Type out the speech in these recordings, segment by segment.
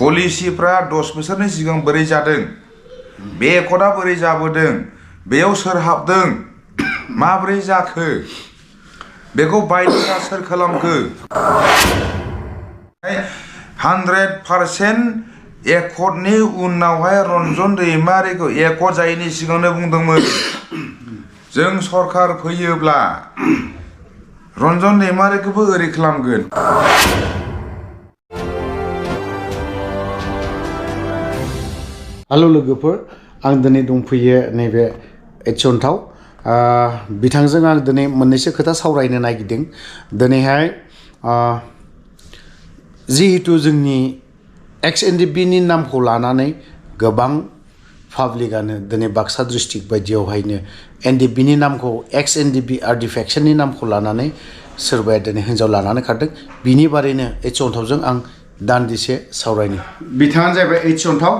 पलिसिफ्रा 10 बोसोरनि सिगां बोरै जादों बे एकर्डआ बोरै जाबोदों बेयाव सोर हाबदों माबोरै जाखो बेखौ बायदिया सोर खालामखो 100% एकर्डनि उनावहाय रन्जन दैमारिखौ एकर्ड जायैनि सिगांनो बुंदोंमोन जों सरकार फैयोब्ला रन्जन दैमारिखौबो ओरै खालामगोन हेलो लोगोफोर आं दिनै दंफैयो नैबे एचनटाव बिथांजों आं दिनै मोननैसो खोथा सावरायनो नागिरदों दिनैहाय जिहेतु जोंनि XNDP नि नामखौ लानानै गोबां पाब्लिकानो दिनै बाक्सा डिस्ट्रिक्ट बायदियावहायनो NDP नि नामखौ XNDP आर्टिफेक्शन नि नामखौ लानानै सोरबाया दिनै हिन्जाव लानानै खारदों बिनि बारैनो एचनटावजों आं दान्दिसे सावरायनो बिथाङानो जाहैबाय एचनटाव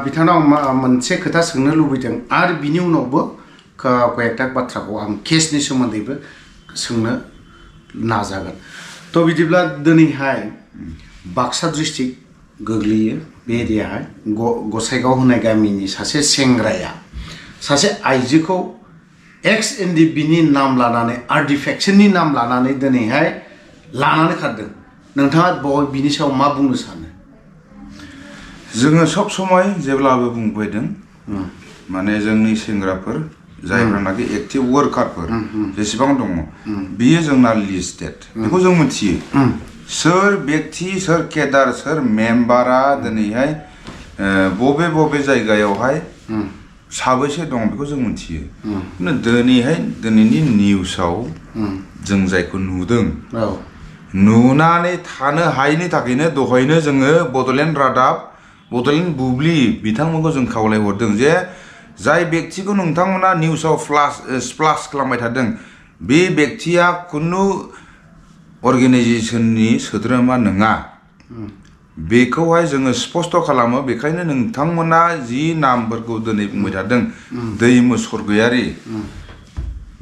बिथांनाव आं मोनसे खोथा सोंनो लुबैदों आरो बिनि उनावबो कयेकटा बाथ्राखौ आं केसनि सोमोन्दैबो सोंनो नाजागोन तो बिदिब्ला दिनैहाय बाक्सा डिस्ट्रिक्ट गोग्लैयो बे एरियाहाय गसाइगाव होननाय गामिनि सासे सेंग्राया सासे आइजोखौ XNDP नि नाम लानानै आर्टिफेक्शन नि नाम लानानै दिनैहाय लानानै खारदों नोंथाङा बिनि सायाव मा बुंनो सानो जोङो सब समय जेब्लाबो बुंफैदों माने जोंनि सेंग्राफोर जायफोरनाखि एक्टिभ वर्कारफोर जेसेबां दङ बियो जोंना लिस्टेड बेखौ जों मिथियो सोर व्यक्ति सोर केडार सोर मेम्बारा दिनैहाय बबे बबे जायगायावहाय साबैसे दं बेखौ जों मिथियो दिनैनि निउसाव जों जायखौ नुदों नुनानै थानो हायैनि थाखायनो दहायनो जोङो बड'लेण्ड रादाब बड'लेण्ड बुब्लि बिथांमोनखौ जों खावलायहरदों जे जाय व्यक्तिखौ नोंथांमोना निउसाव स्प्लाश खालामबाय थादों बे व्यक्तिया कुनु अर्गेनाइजेशननि सोद्रोमा नङा बेखौहाय जोङो स्पष्ट खालामो बेखायनो नोंथांमोना जि नामफोरखौ दिनै बुंबाय थादों दैमु स्वर्गयारी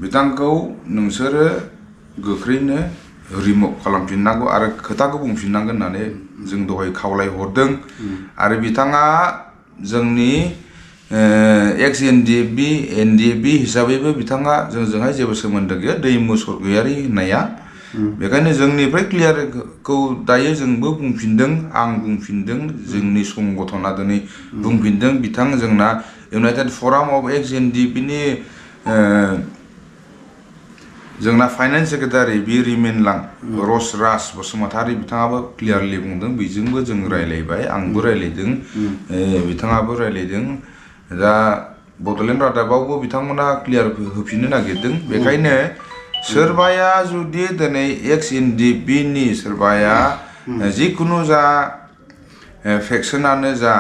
बिथांखौ नोंसोरो गोख्रैनो रिमुभ खालामफिननांगौ आरो खोथाखौ बुंफिननांगोन होननानै जों दहाय खावलायहरदों आरो बिथाङा जोंनि XNDP NDP हिसाबैबो बिथाङा जोंजोंहाय जेबो सोमोन्दो गैया दैमु स्वर्गयारी होननाया बेखायनो जोंनिफ्राय क्लियारखौ दायो जोंबो बुंफिनदों आं बुंफिनदों जोंनि संगठना दिनै बुंफिनदों बिथां जोंना इउनाइटेड फराम अफ XNDP नि जोंना फाइनेन्स सेक्रेटारि बि रिमेनलां रसराज बसुमतारी बिथाङाबो क्लियारलि बुंदों बेजोंबो जों रायलायबाय आंबो रायलायदों बिथाङाबो रायलायदों दा बड'लेण्ड रादाबावबो बिथांमोना क्लियार होफिननो नागिरदों बेखायनो सोरबाया जुदि दिनै XNDP नि सोरबाया जिखुनु जा फेक्सनानो जा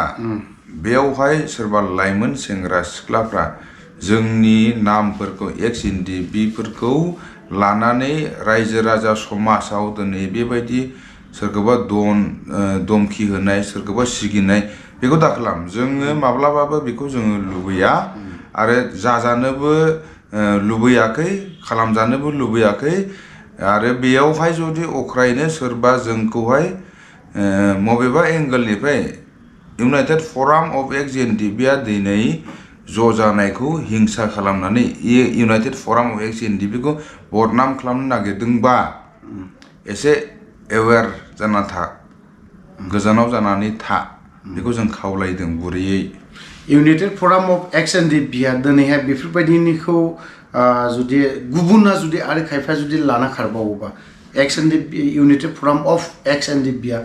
बेयावहाय सोरबा लाइमोन सेंग्रा सिख्लाफ्रा जोंनि नामफोरखौ XNDP फोरखौ लानानै रायजो राजा समाजाव दिनै बेबायदि सोरखौबा धमखि होनाय सोरखौबा सिगिनाय बेखौ दाखालाम जोङो माब्लाबाबो बेखौ जोङो लुबैया आरो जाजानोबो लुबैयाखै खालामजानोबो लुबैयाखै आरो बेयावहाय जुदि अख्रायनो सोरबा जोंखौहाय मबेबा एंगलनिफ्राय इउनाइटेड फराम अफ XNDP आ दिनै ज' जानायखौ हिंसा खालामनानै इउनाइटेड फराम अफ XNDP खौ बदनाम खालामनो नागिरदोंबा एसे एवेयार जाना था गोजानाव जानानै था बेखौ जों खावलायदों गुरैयै इउनाइटेड फराम अफ XNDP आ दिनैहाय बेफोरबायदिनिखौ जुदि गुबुना जुदि आरो खायफा जुदि लाना खारबावोबा XNDP इउनाइटेड फराम अफ XNDP आ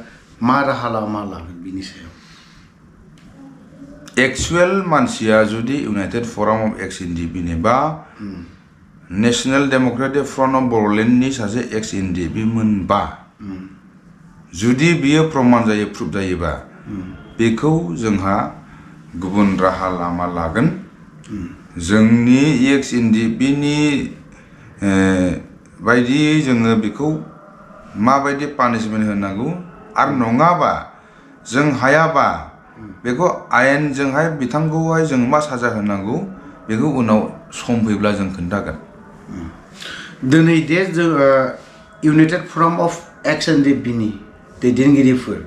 मा राहा लामा लागोन बिनि सायाव एक्चुअल मानसिया जुदि इउनाइटेड फराम अफ XNDP नि बा नेशनेल डेमोक्रेटिक फ्रन्ट अफ बड'लेण्डनि सासे XNDP मोनबा जुदि बियो प्रमान जायो प्रुफ जायोबा बेखौ जोंहा गुबुन राहा लामा लागोन जोंनि XNDP नि बायदि जोङो बेखौ माबायदि पानिशमेन्ट होनांगौ आरो नङाबा जों हायाबा बेखौ आयेनजोंहाय बिथांखौहाय जों मा साजा होनांगौ बेखौ उनाव सम फैब्ला जों खोन्थागोन दिनै दे जों इउनाइटेड फराम अफ XNDP नि दैदेनगिरिफोर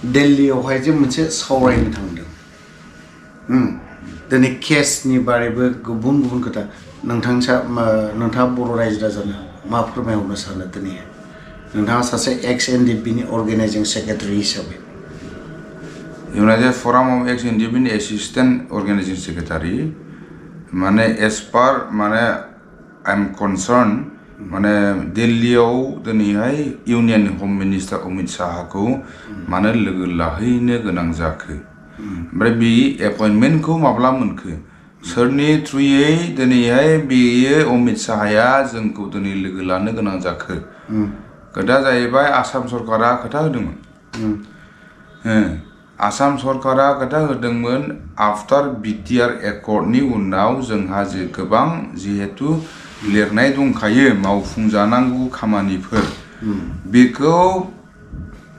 दिल्लीयावहाय जे मोनसे सावरायनो थांदों दिनै केसनि बारैबो गुबुन गुबुन खोथा नोंथाङा बर' रायजो राजानो मा फोरमायहरनो सानो दिनै नोंथाङा सासे XNDP नि अर्गेनाइजिं सेक्रेटारि हिसाबै United Forum of XNDP नि Assistant Organizing Secretary माने as per माने I am concerned माने दिल्लीयाव दिनैहाय इउनियन होम मिनिस्टार अमित शाहखौ मानो लोगो लाहैनो गोनां जाखो ओमफ्राय बे एपइन्टमेन्टखौ माब्ला मोनखो सोरनि थ्रुयै दिनैहाय बेयो अमित शाहया जोंखौ दिनै लोगो लानो गोनां जाखो खोथा जाहैबाय आसाम सरकारा खोथा होदोंमोन आसाम सरकारा खोथा होदोंमोन आफ्टार बिटिआर एकर्डनि उनाव जोंहा जे गोबां जिहेतु लिरनाय दंखायो मावफुंजानांगौ खामानिफोर बेखौ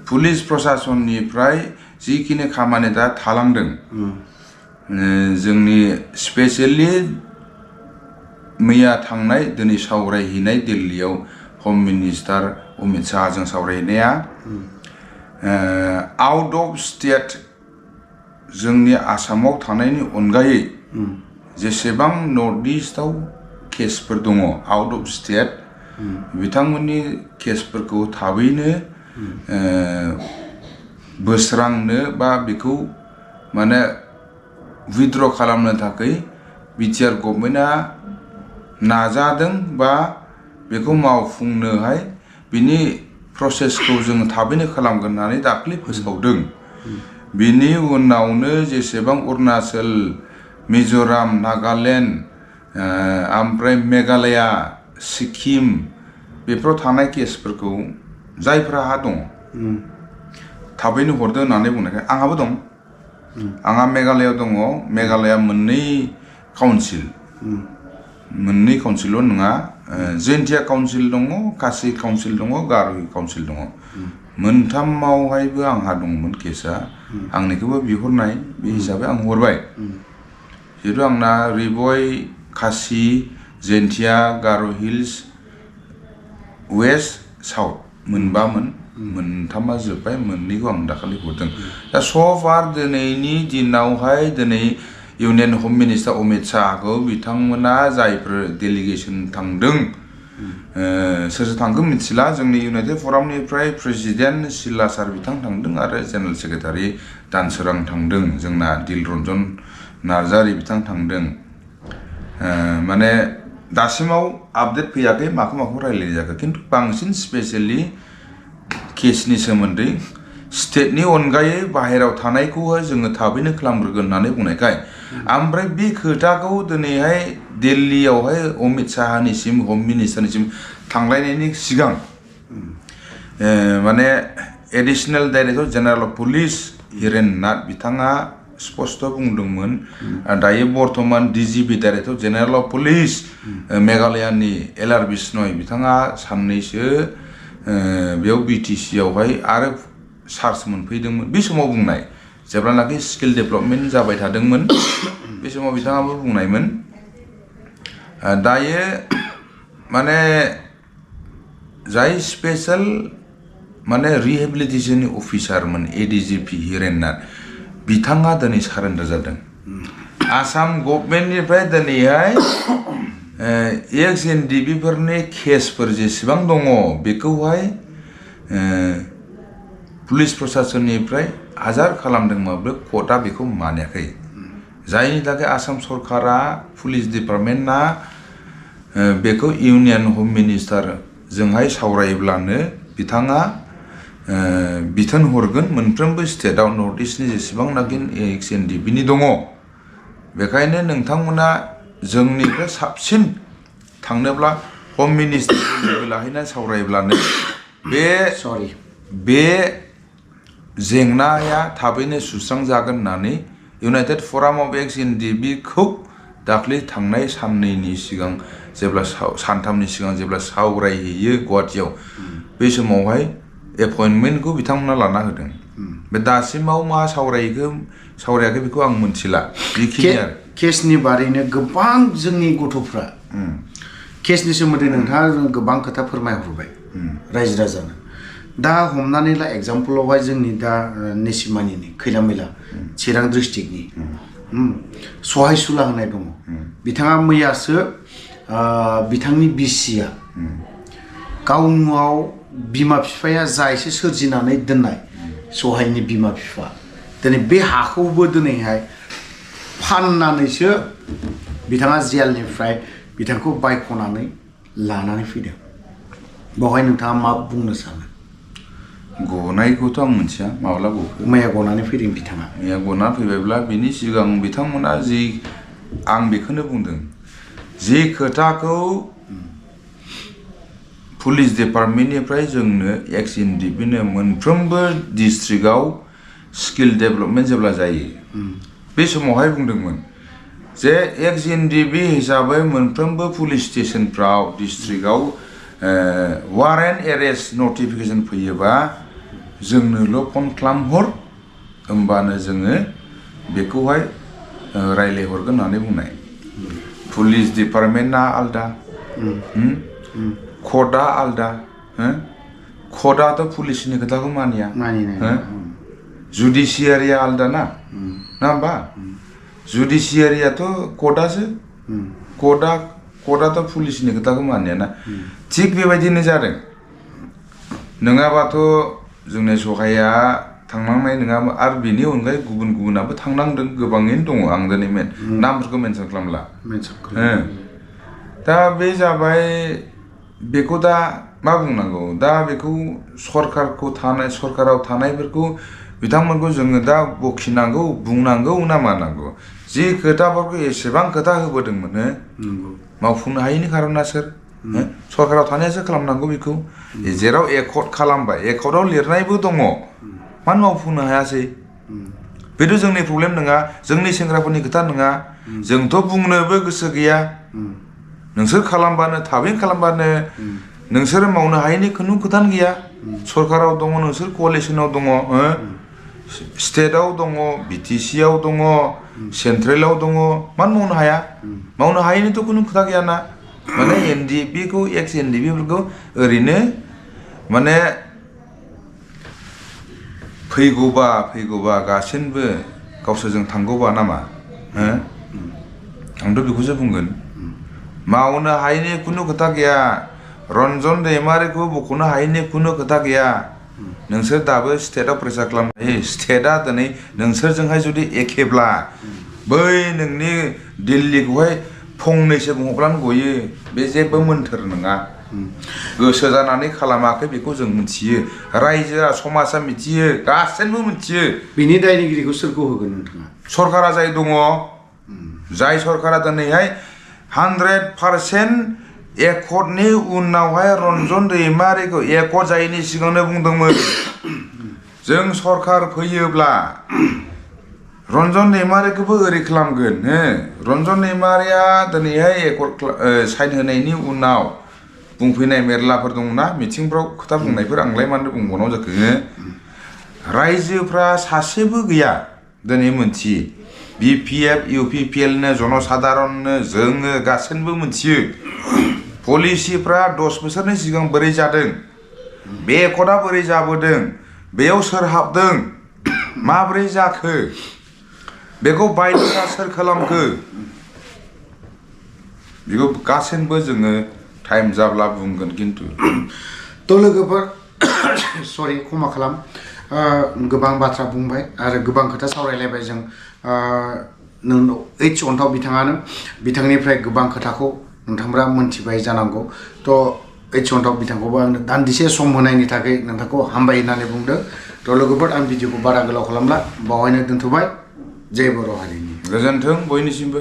पुलिस प्रशासननिफ्राय जिखिनि खामानि दा थालांदों जोंनि स्पेशली मैया थांनाय दिनै सावरायहैनाय दिल्लीयाव होम मिनिस्टार अमित शाहजों सावरायनाया आउट अफ स्टेट जोंनि आसामाव थानायनि अनगायै जेसेबां नर्थ ईस्टआव केसफोर दङ आउट अफ स्टेट बिथांमोननि केसफोरखौ थाबैनो बोस्रांनो बा बेखौ माने विथड्र खालामनो थाखाय बिटिआर गभर्नमेन्टआ नाजादों बा बेखौ मावफुंनोहाय बिनि प्रसेसखौ जों थाबैनो खालामगोन होननानै दाख्लै फोसावदों बिनि उनावनो जेसेबां अरुणाचल मिजोराम नागालेण्ड ओमफ्राय मेघालया सिक्किम बेफोराव थानाय केसफोरखौ जायफ्रा हा दं थाबैनो हरदो होननानै बुंनायखाय आंहाबो दं आंहा मेघालयाव दङ मेघालया मोननै काउन्सिल नङा जयन्तिया काउन्सिल दङ कासि काउन्सिल दङ गार'हि काउन्सिल दङ मोनथामावहायबो आंहा दंमोन केसा आंनिखौबो बिहरनाय बे हिसाबै आं हरबाय जिहेतु आंना रिबय कासि जयन्तिया गार' हिल्स वेस्ट साउथ मोनथामा जोब्बाय मोननैखौ आं दाखालि हरदों दा स फार दिनैनि दिनावहाय दिनै इउनियन होम मिनिस्टार अमित शाहखौ बिथांमोना जायफोर डेलिगेसन थांदों सोर थांखो मिथिला जोंनि इउनाइटेड फरामनिफ्राय प्रेसिडेन्ट सिला सार बिथां थांदों आरो जेनेरेल सेक्रेटारि दानसोरां थांदों जोंना दिलरन्जन नार्जारि बिथां थांदों माने दासिमाव आपडेट फैयाखै माखौ रायलायनाय जाखो खिन्थु बांसिन स्पेशली केसनि सोमोन्दै स्टेटनि अनगायै बाहेरायाव थानायखौहाय जोङो थाबैनो खालामग्रोगोन होननानै बुंनायखाय ओमफ्राय बे खोथाखौ दिनैहाय दिल्लीयावहाय अमित शाहनिसिम होम मिनिस्टारनिसिम थांलायनायनि सिगां माने additional director general of police Hiren Nath बिथाङा स्पष्ट बुंदोंमोन दायो बर्तमान DGP director general of police मेघालयानि LR बिश्नय बिथाङा साननैसो बेयाव BTC आवहाय आरो चार्ज मोनफैदोंमोन बे समाव बुंनाय जेब्लानाखि स्किल डेभेलपमेन्ट जाबाय थादोंमोन बे समाव बिथाङाबो बुंनायमोन दायो माने जाय स्पेशल माने रिहेबिलिटेशननि अफिसारमोन ADGP हिरेन नाथ बिथाङा दिनै सारेन्डार जादों आसाम गभर्नमेन्टनिफ्राय दिनैहाय XNDP फोरनि केसफोर जेसेबां दङ बेखौहाय पुलिस प्रशासननिफ्राय हाजार खालामदोंब्लाबो कर्टआ बेखौ मानियाखै जायनि थाखाय आसाम सरकारा पुलिस डिपार्टमेन्टआ बेखौ इउनियन होम मिनिस्टार जोंहाय सावरायब्लानो बिथाङा बिथोन हरगोन मोनफ्रोमबो स्टेटआव नर्थ ईस्टनि जेसेबांनाखि XNDP नि दङ बेखायनो नोंथांमोना जोंनिफ्राय साबसिन थांनोब्ला होम मिनिस्टार लाहैनानै सावरायब्लानो बे जेंनाया थाबैनो सुस्रांजागोन होननानै इउनाइटेड फराम अफ XNDP खौ दाख्लै थांनाय साननैनि सिगां जेब्ला सानथामनि सिगां जेब्ला सावरायहैयो गुवाहाटीयाव बे समावहाय एपइन्टमेन्टखौ बिथांमोना लाना होदों बे दासिमाव मा सावरायाखै बेखौ आं मोनथिला बेखिनि आरो केसनि बारैनो गोबां जोंनि गथ'फ्रा केसनि सोमोन्दै नोंथाङा गोबां खोथा फोरमायहरबाय रायजो राजानो दा हमनानै ला एग्जाम्पलावहाय जोंनि दा नेसिमानिनि खैलामैला चिरां डिस्ट्रिक्टनि सहाय सुला होननाय दङ बिथाङा मैयासो बिथांनि बिसिया गावनाव बिमा बिफाया जा एसे सोरजिनानै दोननाय सहायनि बिमा बिफा दिनै बे हाखौबो दिनैहाय फाननानैसो बिथाङा जेलनिफ्राय बिथांखौ बायख'नानै लानानै फैदों बेवहाय नोंथाङा मा बुंनो सानो गनायखौथ' आं मिथिया माब्ला गखो मैया गनानै फैदों बिथाङा मैया गना फैबायब्ला बिनि सिगां बिथांमोना जि आं बेखौनो बुंदों जि खोथाखौ पुलिस डिपार्टमेन्टनिफ्राय जोंनो एक्स एनडिबिनो मोनफ्रोमबो डिस्ट्रिक्टआव स्किल डेभेलपमेन्ट जेब्ला जायो बे समावहाय बुंदोंमोन जे एक्स एनडिबि हिसाबै मोनफ्रोमबो पुलिस स्टेशनफ्राव डिस्ट्रिक्टआव वारेन्ट एरेस्ट नटिफिकेशन फैयोबा जोंनोल' फन खालामहर होमबानो जोङो बेखौहाय रायलायहरगोन होननानै बुंनाय पुलिस डिपार्टमेन्टआ आलदा कर्टआ आलदा कर्टआथ' पुलिसनि खोथाखौ मानिया जुडिसियारिया आलदा ना होमबा जुडिसियारियाथ' कर्टआसो कर्टआथ' पुलिसनि खोथाखौ मानियाना थिग बेबायदिनो जादों नङाबाथ' जोंनि सहाया थांनांनाय नङामोन आरो बेनि अनगायै गुबुन गुबुनाबो थांनांदों गोबाङैनो दङ आं दिनै नामफोरखौ मेनसन खालामला दा बे जाबाय बेखौ दा मा बुंनांगौ दा बेखौ सरकाराव थानायफोरखौ बिथांमोनखौ जोङो दा बखिनांगौ बुंनांगौ ना मानांगौ जि खोथाफोरखौ एसेबां खोथा होबोदोंमोन मावफुंनो हायैनि खारना सोर सरकाराव थानायासो खालामनांगौ बेखौ जेराव एकर्ड खालामबाय एकर्डआव लिरनायबो दङ मानो मावफुंनो हायासै बेथ' जोंनि प्रब्लेम नङा जोंनि सेंग्राफोरनि खोथा नङा जोंथ' बुंनोबो गोसो गैया नोंसोर खालामबानो थाबैनो खालामबानो नोंसोर मावनो हायैनि खुनु खोथानो गैया सरकाराव दङ नोंसोर क'लिसनाव दङ स्टेटआव दङ बिटिसिआव दङ सेन्ट्रेलाव दङ मानो मावनो हाया मावनो हायैनिथ' खुनु खोथा गैयाना माने एनडिबिखौ एक्स एनडिबिफोरखौ ओरैनो माने फैगौबा गासिनबो गावसोरजों थांगौबा नामा आंथ' बेखौसो बुंगोन मावनो हायैनि खुनु खोथा गैया रन्जन दैमारिखौ बख'नो हायैनि खुनु खोथा गैया नोंसोर दाबो स्टेटआव प्रेसार खालामनो हायो स्टेटआ दिनै नोंसोरजोंहाय जुदि एखेब्ला बै नोंनि दिल्लीखौहाय फंनैसो बुंहरब्लानो गयो बे जेबो मोन्थोर नङा गोसो जानानै खालामाखै बेखौ जों मिथियो रायजोआ समाजा मिथियो गासैबो मिथियो बिनि दायनिगिरिखौ सोरखौ होगोन नोंथाङा सरकारा जाय दङ जाय सरकारा दिनैहाय 100% एकर्डनि उनावहाय रन्जन दैमारिखौ एकर्ड जायैनि सिगांनो बुंदोंमोन जों सरकार फैयोब्ला रन्जन दैमारिखौबो ओरै खालामगोन रन्जन दैमारिया दिनैहाय एकर्ड साइन होनायनि उनाव बुंफैनाय मेरलाफोर दंना मिथिंफ्राव खोथा बुंनायफोर आंलाय मानो बुंबावनांगौ जाखो रायजोफ्रा सासेबो गैया दिनै मोनथियो बिपिएफ इउपिपिएलनो जनसाधारननो जोङो गासैबो मोनथियो पलिसिफ्रा 10 बोसोरनि सिगां बोरै जादों बे एकर्डआ बोरै जाबोदों बेयाव सोर हाबदों माबोरै जाखो बेखौ बायद'था सोर खालामखो बेखौ गासैबो जोङो टाइम जाब्ला बुंगोन खिन्थु थ' लोगोफोर सरि क्षमा खालाम गोबां बाथ्रा बुंबाय आरो गोबां खोथा सावरायलायबाय जों नों ओइच अन्थाव बिथाङानो बिथांनिफ्राय गोबां खोथाखौ नोंथांमोना मोनथिबाय जानांगौ थ' ओइच अन्थाव बिथांखौबो आं दान्दिसे सम होनायनि थाखाय नोंथांखौ हामबाय होननानै बुंदों थ' लोगोफोर आं भिडिअखौ बारा गोलाव खालामला बावहायनो दोनथ'बाय जय बर' हारिनि गोजोन्थों बयनिसिमबो